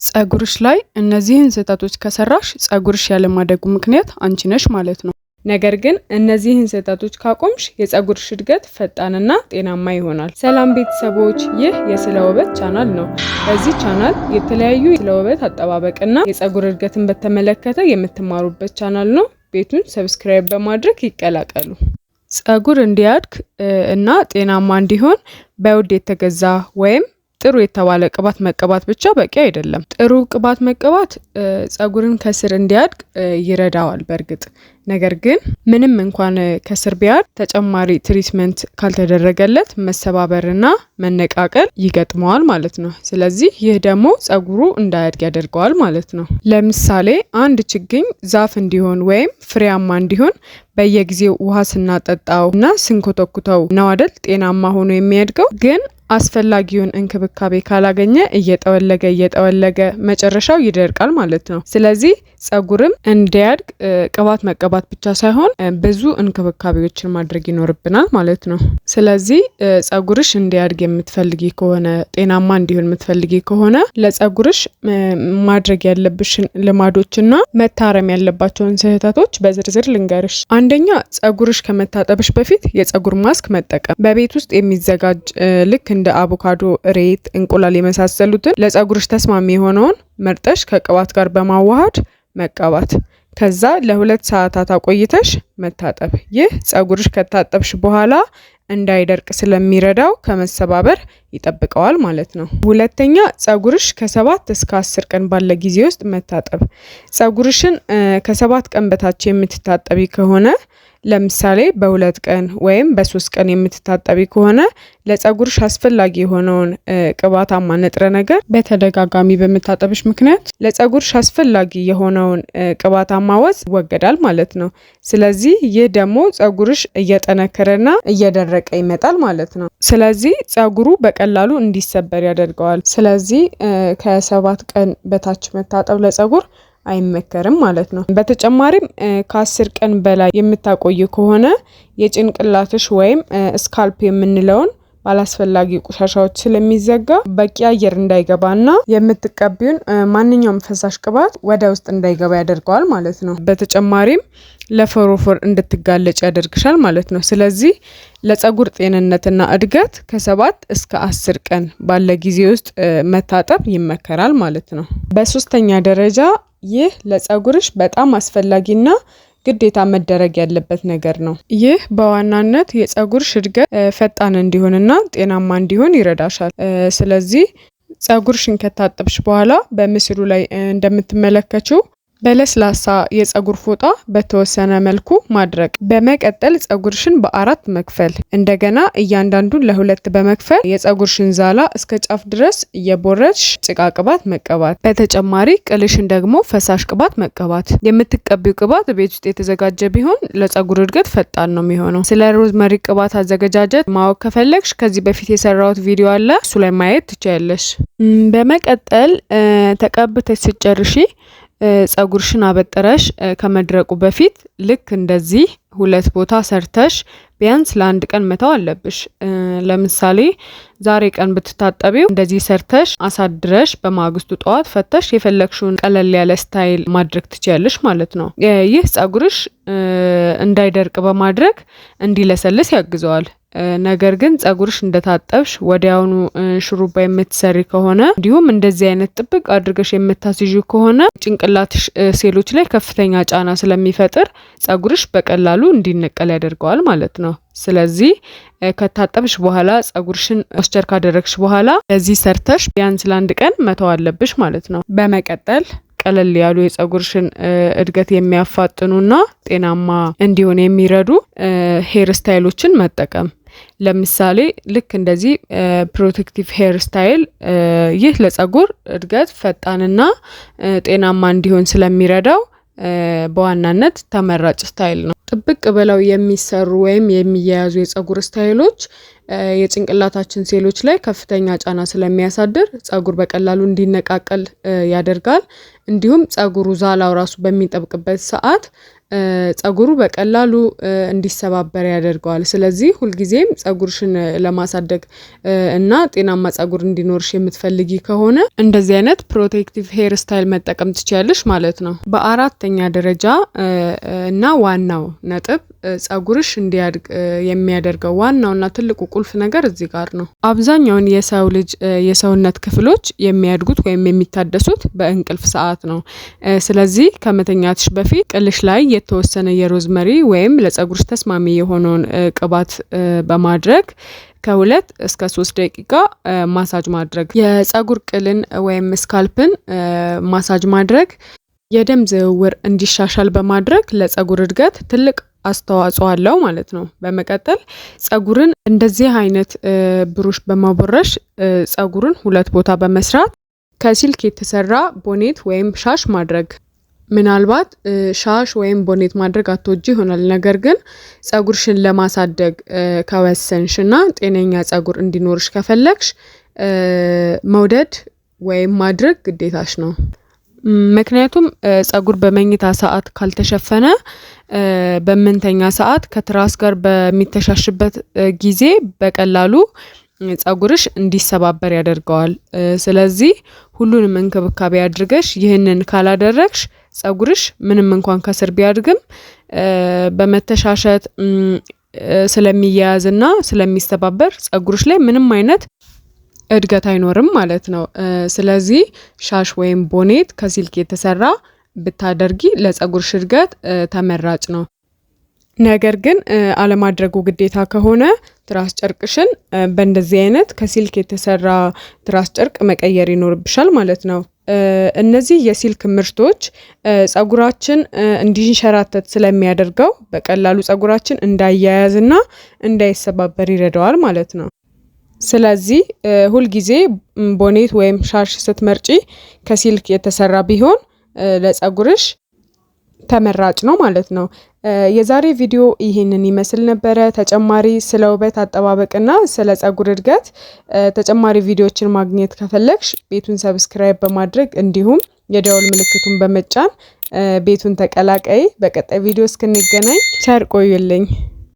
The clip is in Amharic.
ፀጉርሽ ላይ እነዚህን ስህተቶች ከሰራሽ ፀጉርሽ ያለማደጉ ምክንያት አንቺ ነሽ ማለት ነው። ነገር ግን እነዚህን ስህተቶች ካቆምሽ የፀጉርሽ እድገት ፈጣንና ጤናማ ይሆናል። ሰላም ቤተሰቦች፣ ይህ የስለ ውበት ቻናል ነው። በዚህ ቻናል የተለያዩ ስለ ውበት አጠባበቅና የፀጉር እድገትን በተመለከተ የምትማሩበት ቻናል ነው። ቤቱን subscribe በማድረግ ይቀላቀሉ። ፀጉር እንዲያድግ እና ጤናማ እንዲሆን በውድ የተገዛ ወይም ጥሩ የተባለ ቅባት መቀባት ብቻ በቂ አይደለም። ጥሩ ቅባት መቀባት ፀጉርን ከስር እንዲያድግ ይረዳዋል በእርግጥ፣ ነገር ግን ምንም እንኳን ከስር ቢያድግ ተጨማሪ treatment ካልተደረገለት መሰባበርና መነቃቀል ይገጥመዋል ማለት ነው። ስለዚህ ይህ ደግሞ ፀጉሩ እንዳያድግ ያደርገዋል ማለት ነው። ለምሳሌ አንድ ችግኝ ዛፍ እንዲሆን ወይም ፍሬያማ እንዲሆን በየጊዜው ውሃ ስናጠጣው እና ስንኮተኩተው ነው አይደል ጤናማ ሆኖ የሚያድገው። ግን አስፈላጊውን እንክብካቤ ካላገኘ እየጠወለገ እየጠወለገ መጨረሻው ይደርቃል ማለት ነው። ስለዚህ ጸጉርም እንዲያድግ ቅባት መቀባት ብቻ ሳይሆን ብዙ እንክብካቤዎችን ማድረግ ይኖርብናል ማለት ነው። ስለዚህ ጸጉርሽ እንዲያድግ የምትፈልጊ ከሆነ፣ ጤናማ እንዲሆን የምትፈልጊ ከሆነ ለጸጉርሽ ማድረግ ያለብሽን ልማዶችና መታረም ያለባቸውን ስህተቶች በዝርዝር ልንገርሽ። አንደኛ፣ ጸጉርሽ ከመታጠብሽ በፊት የጸጉር ማስክ መጠቀም። በቤት ውስጥ የሚዘጋጅ ልክ እንደ አቮካዶ፣ ሬት፣ እንቁላል የመሳሰሉትን ለጸጉርሽ ተስማሚ የሆነውን መርጠሽ ከቅባት ጋር በማዋሃድ መቀባት። ከዛ ለ2 ሰዓታት አቆይተሽ መታጠብ። ይህ ጸጉርሽ ከታጠብሽ በኋላ እንዳይደርቅ ስለሚረዳው ከመሰባበር ይጠብቀዋል ማለት ነው። ሁለተኛ፣ ጸጉርሽ ከ7 እስከ 10 ቀን ባለ ጊዜ ውስጥ መታጠብ። ጸጉርሽን ከ7 ቀን በታች የምትታጠቢ ከሆነ፣ ለምሳሌ በ2 ቀን ወይም በ3 ቀን የምትታጠቢ ከሆነ፣ ለጸጉርሽ አስፈላጊ የሆነውን ቅባታማ ንጥረ ነገር በተደጋጋሚ በመታጠብሽ ምክንያት ለጸጉርሽ አስፈላጊ የሆነውን ቅባታማ ወዝ ይወገዳል ማለት ነው። ስለዚህ ይህ ደግሞ ጸጉርሽ እየጠነከረና እየደረቀ ይመጣል ማለት ነው። ስለዚህ ጸጉሩ በቀላሉ እንዲሰበር ያደርገዋል። ስለዚህ ከ7 ቀን በታች መታጠብ ለጸጉር አይመከርም ማለት ነው። በተጨማሪም ከ10 ቀን በላይ የምታቆይ ከሆነ የጭንቅላትሽ ወይም scalp የምንለውን ባላስፈላጊ ቆሻሻዎች ስለሚዘጋ በቂ አየር እንዳይገባና የምትቀቢውን ማንኛውም ፈሳሽ ቅባት ወደ ውስጥ እንዳይገባ ያደርገዋል ማለት ነው። በተጨማሪም ለፎሮፎር እንድትጋለጭ ያደርግሻል ማለት ነው። ስለዚህ ለጸጉር ጤንነትና እድገት ከ7 እስከ 10 ቀን ባለ ጊዜ ውስጥ መታጠብ ይመከራል ማለት ነው። በሶስተኛ ደረጃ፣ ይህ ለጸጉርሽ በጣም አስፈላጊና ግዴታ መደረግ ያለበት ነገር ነው። ይህ በዋናነት የጸጉርሽ እድገት ፈጣን እንዲሆንና ጤናማ እንዲሆን ይረዳሻል። ስለዚህ ጸጉርሽን ከታጠብሽ በኋላ በምስሉ ላይ እንደምትመለከችው በለስላሳ የፀጉር ፎጣ በተወሰነ መልኩ ማድረቅ። በመቀጠል ፀጉርሽን በአራት መክፈል። እንደገና እያንዳንዱን ለሁለት በመክፈል የፀጉርሽን ዛላ እስከ ጫፍ ድረስ እየቦረሽ ጭቃ ቅባት መቀባት። በተጨማሪ ቅልሽን ደግሞ ፈሳሽ ቅባት መቀባት። የምትቀቢው ቅባት ቤት ውስጥ የተዘጋጀ ቢሆን ለፀጉር እድገት ፈጣን ነው የሚሆነው። ስለ rosemary ቅባት አዘገጃጀት ማወቅ ከፈለግሽ ከዚህ በፊት የሰራሁት ቪዲዮ አለ፣ እሱ ላይ ማየት ትችያለሽ። በመቀጠል ተቀብተሽ ስትጨርሺ ጸጉርሽን አበጥረሽ ከመድረቁ በፊት ልክ እንደዚህ ሁለት ቦታ ሰርተሽ ቢያንስ ለአንድ ቀን መተው አለብሽ። ለምሳሌ ዛሬ ቀን ብትታጠቢው እንደዚህ ሰርተሽ አሳድረሽ በማግስቱ ጠዋት ፈተሽ የፈለግሽውን ቀለል ያለ style ማድረግ ትችያለሽ ማለት ነው። ይህ ጸጉርሽ እንዳይደርቅ በማድረግ እንዲለሰልስ ያግዘዋል። ነገር ግን ጸጉርሽ እንደታጠብሽ ወዲያውኑ ሹሩባ የምትሰሪ ከሆነ፣ እንዲሁም እንደዚህ አይነት ጥብቅ አድርገሽ የምታስይዥ ከሆነ ጭንቅላትሽ ሴሎች ላይ ከፍተኛ ጫና ስለሚፈጥር ጸጉርሽ በቀላሉ እንዲነቀል ያደርገዋል ማለት ነው። ስለዚህ ከታጠብሽ በኋላ፣ ጸጉርሽን moisture ካደረግሽ በኋላ ለዚህ ሰርተሽ ቢያንስ ለአንድ ቀን መተው አለብሽ ማለት ነው። በመቀጠል ቀለል ያሉ የጸጉርሽን እድገት የሚያፋጥኑና ጤናማ እንዲሆን የሚረዱ hair style ኦችን መጠቀም። ለምሳሌ ልክ እንደዚህ protective hair style፣ ይህ ለጸጉር እድገት ፈጣንና ጤናማ እንዲሆን ስለሚረዳው በዋናነት ተመራጭ style ነው። ጥብቅ ብለው የሚሰሩ ወይም የሚያያዙ የፀጉር style ኦች የጭንቅላታችን ሴሎች ላይ ከፍተኛ ጫና ስለሚያሳድር ፀጉር በቀላሉ እንዲነቃቀል ያደርጋል። እንዲሁም ፀጉሩ ዛላው ራሱ በሚጠብቅበት ሰዓት ጸጉሩ በቀላሉ እንዲሰባበር ያደርገዋል። ስለዚህ ሁልጊዜም ጸጉርሽን ለማሳደግ እና ጤናማ ጸጉር እንዲኖርሽ የምትፈልጊ ከሆነ እንደዚህ አይነት protective hair style መጠቀም ትችያለሽ ማለት ነው። በአራተኛ ደረጃ እና ዋናው ነጥብ፣ ጸጉርሽ እንዲያድግ የሚያደርገው ዋናውና ትልቁ ቁልፍ ነገር እዚህ ጋር ነው። አብዛኛውን የሰው ልጅ የሰውነት ክፍሎች የሚያድጉት ወይም የሚታደሱት በእንቅልፍ ሰዓት ነው። ስለዚህ ከመተኛትሽ በፊት ቅልሽ ላይ የተወሰነ የ rosemary ወይም ለጸጉርሽ ተስማሚ የሆነውን ቅባት በማድረግ ከ2 እስከ 3 ደቂቃ ማሳጅ ማድረግ። የጸጉር ቅልን ወይም scalp ን ማሳጅ ማድረግ የደም ዝውውር እንዲሻሻል በማድረግ ለጸጉር እድገት ትልቅ አስተዋጽኦ አለው ማለት ነው። በመቀጠል ጸጉርን እንደዚህ አይነት ብሩሽ በመቦረሽ ጸጉርን ሁለት ቦታ በመስራት ከ silk የተሰራ bonnet ወይም ሻሽ ማድረግ። ምናልባት ሻሽ ወይም bonnet ማድረግ አትወጂ ይሆናል። ነገር ግን ጸጉርሽን ለማሳደግ ከወሰንሽ እና ጤነኛ ጸጉር እንዲኖርሽ ከፈለግሽ መውደድ ወይም ማድረግ ግዴታሽ ነው። ምክንያቱም ጸጉር በመኝታ ሰዓት ካልተሸፈነ በምንተኛ ሰዓት ከትራስ ጋር በሚተሻሽበት ጊዜ በቀላሉ ጸጉርሽ እንዲሰባበር ያደርገዋል። ስለዚህ ሁሉንም እንክብካቤ አድርገሽ ይህንን ካላደረግሽ ጸጉርሽ ምንም እንኳን ከስር ቢያድግም በመተሻሸት ስለሚያያዝና ስለሚሰባበር ጸጉርሽ ላይ ምንም አይነት እድገት አይኖርም ማለት ነው። ስለዚህ ሻሽ ወይም bonnet ከ silk የተሰራ ብታደርጊ ለጸጉርሽ እድገት ተመራጭ ነው። ነገር ግን አለማድረጉ ግዴታ ከሆነ ትራስ ጨርቅሽን በእንደዚህ አይነት ከ silk የተሰራ ትራስ ጨርቅ መቀየር ይኖርብሻል ማለት ነው። እነዚህ የ silk ምርቶች ጸጉራችን እንዲንሸራተት ስለሚያደርገው በቀላሉ ጸጉራችን እንዳያያዝና እንዳይሰባበር ይረዳዋል ማለት ነው። ስለዚህ ሁልጊዜ bonnet ወይም ሻሽ ስትመርጪ ከ silk የተሰራ ቢሆን ለጸጉርሽ ተመራጭ ነው ማለት ነው። የዛሬ ቪዲዮ ይህንን ይመስል ነበረ። ተጨማሪ ስለ ውበት አጠባበቅና ስለ ጸጉር እድገት ተጨማሪ ቪዲዮዎችን ማግኘት ከፈለግሽ ቤቱን subscribe በማድረግ እንዲሁም የደወል ምልክቱን በመጫን ቤቱን ተቀላቀይ። በቀጣይ ቪዲዮ እስክንገናኝ ቸር ቆዩልኝ።